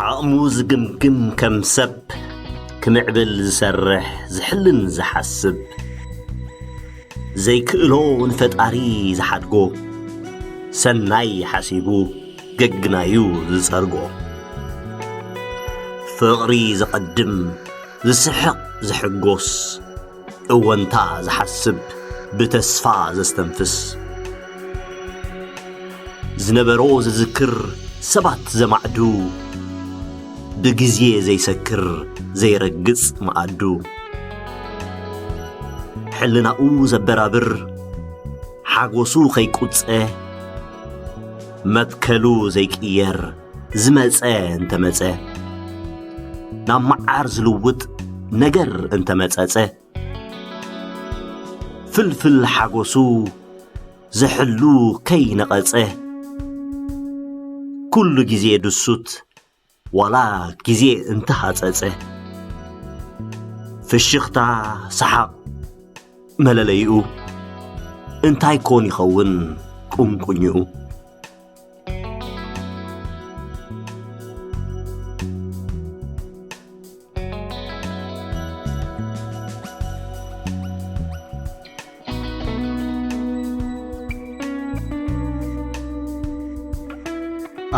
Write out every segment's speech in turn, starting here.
ዓቕሙ ዝግምግም ከም ሰብ፣ ክምዕብል ዝሰርሕ፣ ዝሕልን ዝሓስብ፣ ዘይክእሎ ንፈጣሪ ዝሓድጎ፣ ሰናይ ሓሲቡ ገግናዩ ዝጸርጎ፣ ፍቕሪ ዘቐድም፣ ዝስሕቕ፣ ዝሕጎስ፣ እወንታ ዝሓስብ፣ ብተስፋ ዘስተንፍስ፣ ዝነበሮ ዝዝክር፣ ሰባት ዘማዕዱ፣ ብግዜ ዘይሰክር፣ ዘይረግጽ መኣዱ፣ ሕልናኡ ዘበራብር፣ ሓጎሱ ከይቁጸ፣ መትከሉ ዘይቅየር፣ ዝመጸ እንተመጸ፣ ናብ መዓር ዝልውጥ ነገር እንተመጸጸ፣ ፍልፍል ሓጎሱ ዘሕሉ ከይነቐጸ፣ ኩሉ ግዜ ድሱት ዋላ ግዜ እንተሃጸጸ፣ ፍሽኽታ፣ ሰሓቕ መለለይኡ፣ እንታይ ኮን ይኸውን ቁንቁኝኡ?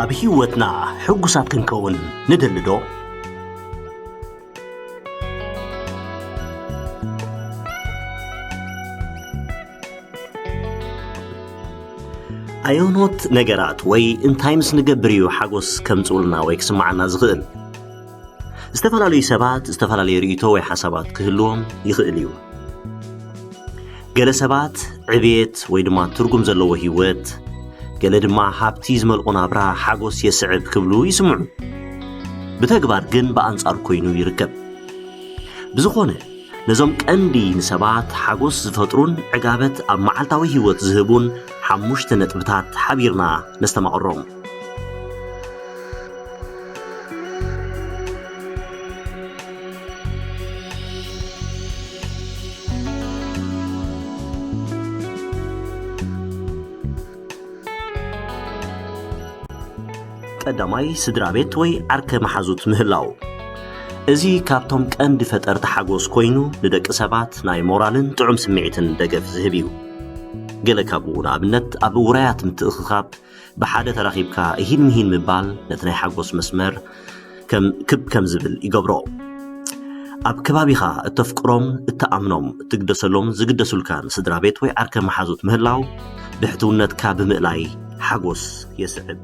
ኣብ ህይወትና ሕጉሳት ክንከውን ንደሊ ዶ? ኣየኖት ነገራት ወይ እንታይ ምስ ንገብር እዩ ሓጎስ ከምጽኡልና ወይ ክስምዓና ዝኽእል? ዝተፈላለዩ ሰባት ዝተፈላለየ ርእይቶ ወይ ሓሳባት ክህልዎም ይኽእል እዩ። ገለ ሰባት ዕቤት ወይ ድማ ትርጉም ዘለዎ ህይወት፣ ገለ ድማ ሃብቲ ዝመልኦ ናብራ ሓጎስ የስዕብ ክብሉ ይስምዑ። ብተግባር ግን ብኣንጻሩ ኮይኑ ይርከብ። ብዝኾነ፣ ነዞም ቀንዲ ንሰባት ሓጎስ ዝፈጥሩን ዕጋበት ኣብ መዓልታዊ ህይወት ዝህቡን ሓሙሽተ ነጥብታት ሓቢርና ነስተማቕሮም። ቀዳማይ፣ ስድራ ቤት ወይ ዓርከ መሓዙት ምህላው። እዚ ካብቶም ቀንዲ ፈጠርቲ ሓጎስ ኮይኑ፣ ንደቂ ሰባት ናይ ሞራልን ጥዑም ስምዒትን ደገፍ ዝህብ እዩ። ገለ ካብኡ፣ ንኣብነት፣ ኣብ ውራያት ምትእኽኻብ፣ ብሓደ ተራኺብካ እሂን ምሂን ምባል ነቲ ናይ ሓጎስ መስመር ከም፣ ክብ ከም ዝብል ይገብሮ። ኣብ ከባቢኻ እተፍቅሮም፣ እተኣምኖም፣ እትግደሰሎም፣ ዝግደሱልካን ስድራ ቤት ወይ ዓርከ መሓዙት ምህላው፣ ብሕትውነትካ ብምእላይ ሓጎስ የስዕብ።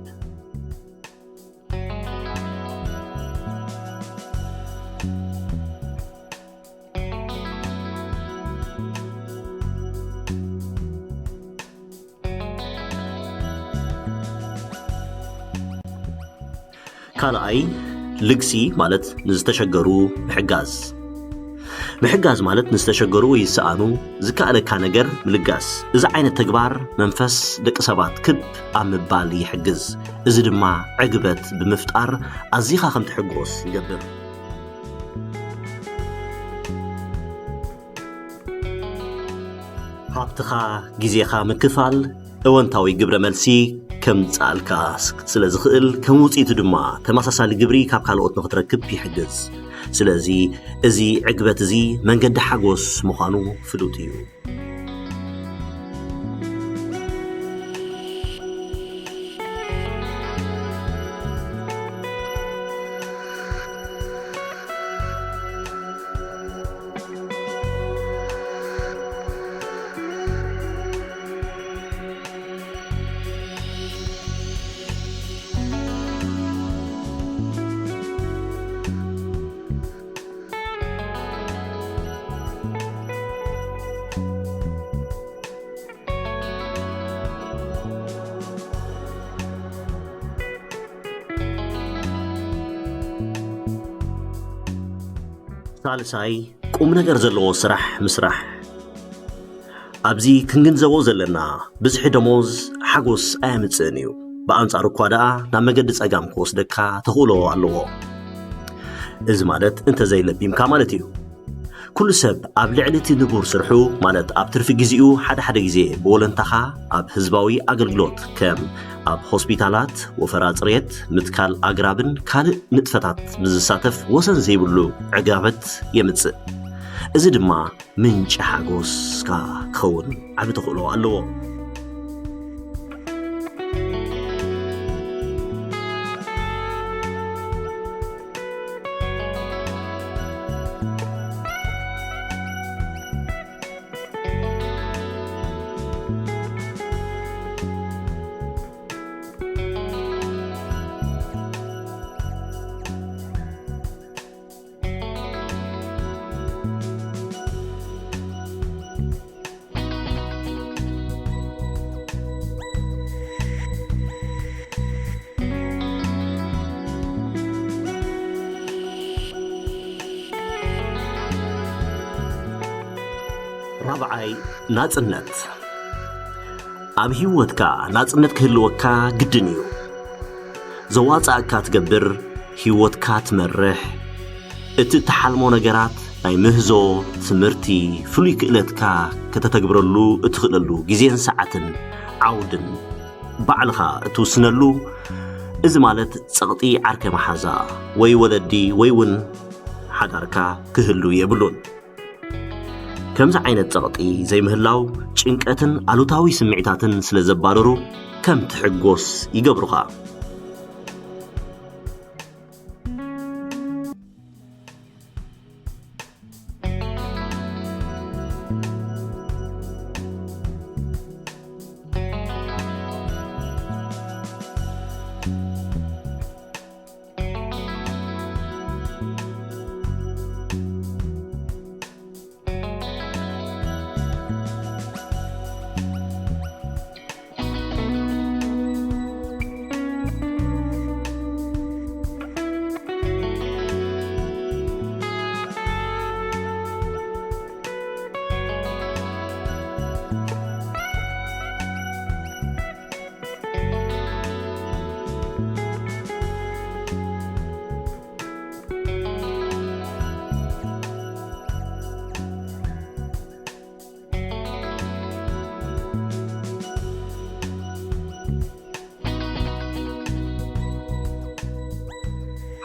ካልኣይ፣ ልግሲ ማለት ንዝተሸገሩ ምሕጋዝ። ምሕጋዝ ማለት ንዝተሸገሩ ወይ ዝሰኣኑ ዝከኣለካ ነገር ምልጋስ። እዚ ዓይነት ተግባር መንፈስ ደቂ ሰባት ክብ ኣብ ምባል ይሕግዝ። እዚ ድማ ዕግበት ብምፍጣር ኣዚኻ ከም ትሕጎስ ይገብር። ሃብትኻ፣ ግዜኻ ምክፋል እወንታዊ ግብረ መልሲ ከምጽኣልካ ስለ ዝኽእል፣ ከም ውጽኢቱ ድማ ተመሳሳሊ ግብሪ ካብ ካልኦት ንኽትረክብ ይሕግዝ። ስለዚ፣ እዚ ዕግበት እዚ መንገዲ ሓጎስ ምዃኑ ፍሉጥ እዩ። ሳልሳይ፣ ቁም ነገር ዘለዎ ስራሕ ምስራሕ። ኣብዚ ክንግንዘቦ ዘለና፣ ብዝሒ ደሞዝ ሓጎስ ኣየምጽእን እዩ። ብኣንጻሩ እኳ ደኣ ናብ መገዲ ጸጋም ክወስደካ ተኽእሎ ኣለዎ። እዚ ማለት እንተዘይለቢምካ ማለት እዩ። ኩሉ ሰብ ኣብ ልዕሊ እቲ ንቡር ስርሑ፣ ማለት ኣብ ትርፊ ግዜኡ፣ ሓደ ሓደ ግዜ ብወለንታኻ ኣብ ህዝባዊ ኣገልግሎት፣ ከም ኣብ ሆስፒታላት፣ ወፈራ ጽሬት፣ ምትካል ኣግራብን ካልእ ንጥፈታት ምስ ዝሳተፍ፣ ወሰን ዘይብሉ ዕጋበት የምጽእ። እዚ ድማ ምንጪ ሓጎስካ ክኸውን ዓቢ ተኽእሎ ኣለዎ። ራብዓይ፣ ናጽነት። ኣብ ህይወትካ ናጽነት ክህልወካ ግድን እዩ። ዘዋጻእካ ትገብር፣ ህይወትካ ትመርሕ፣ እቲ እትሓልሞ ነገራት፣ ናይ ምህዞ፣ ትምህርቲ፣ ፍሉይ ክእለትካ ከተተግብረሉ እትኽእለሉ ግዜን ሰዓትን ዓውድን ባዕልኻ እትውስነሉ፣ እዚ ማለት ጸቕጢ ዓርከ መሓዛ ወይ ወለዲ ወይ እውን ሓዳርካ ክህሉ የብሉን። ከምዚ ዓይነት ጸቕጢ ዘይምህላው ጭንቀትን ኣሉታዊ ስምዒታትን ስለ ዘባርሩ ከም ትሕጎስ ይገብሩኻ።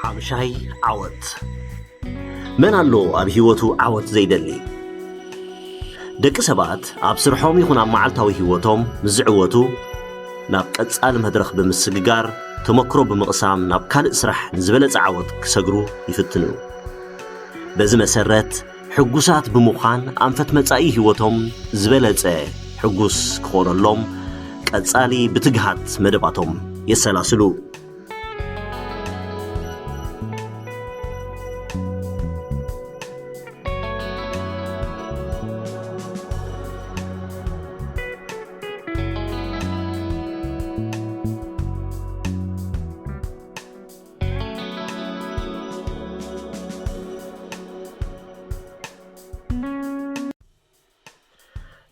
ሓምሻይ፣ ዓወት። መን ኣሎ ኣብ ህይወቱ ዓወት ዘይደሊ? ደቂ ሰባት ኣብ ስርሖም ይኹን ኣብ መዓልታዊ ህይወቶም ምስ ዝዕወቱ፣ ናብ ቀጻሊ መድረኽ ብምስግጋር፣ ተመክሮ ብምቕሳም ናብ ካልእ ስራሕ ንዝበለጸ ዓወት ክሰግሩ ይፍትኑ። በዚ መሰረት፣ ሕጉሳት ብምዃን ኣንፈት መጻኢ ህይወቶም ዝበለጸ ሕጉስ ክኾነሎም ቀጻሊ ብትግሃት መደባቶም የሰላስሉ።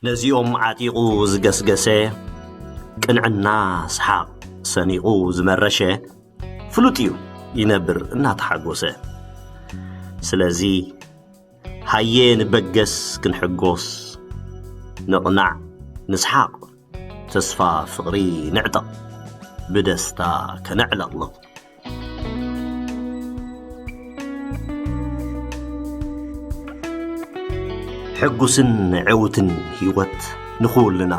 ነዚኦም ዓጢቑ ዝገስገሰ፣ ቅንዕና ሰሓቕ ሰኒቑ ዝመረሸ፣ ፍሉጥ እዩ ይነብር እናተሓጎሰ። ስለዚ ሃየ ንበገስ ክንሕጎስ፣ ንቕናዕ ንስሓቕ፣ ተስፋ ፍቕሪ ንዕጠቕ፣ ብደስታ ከነዕለቕልቕ። ሕጉስን ዕውትን ህይወት ንኹልና።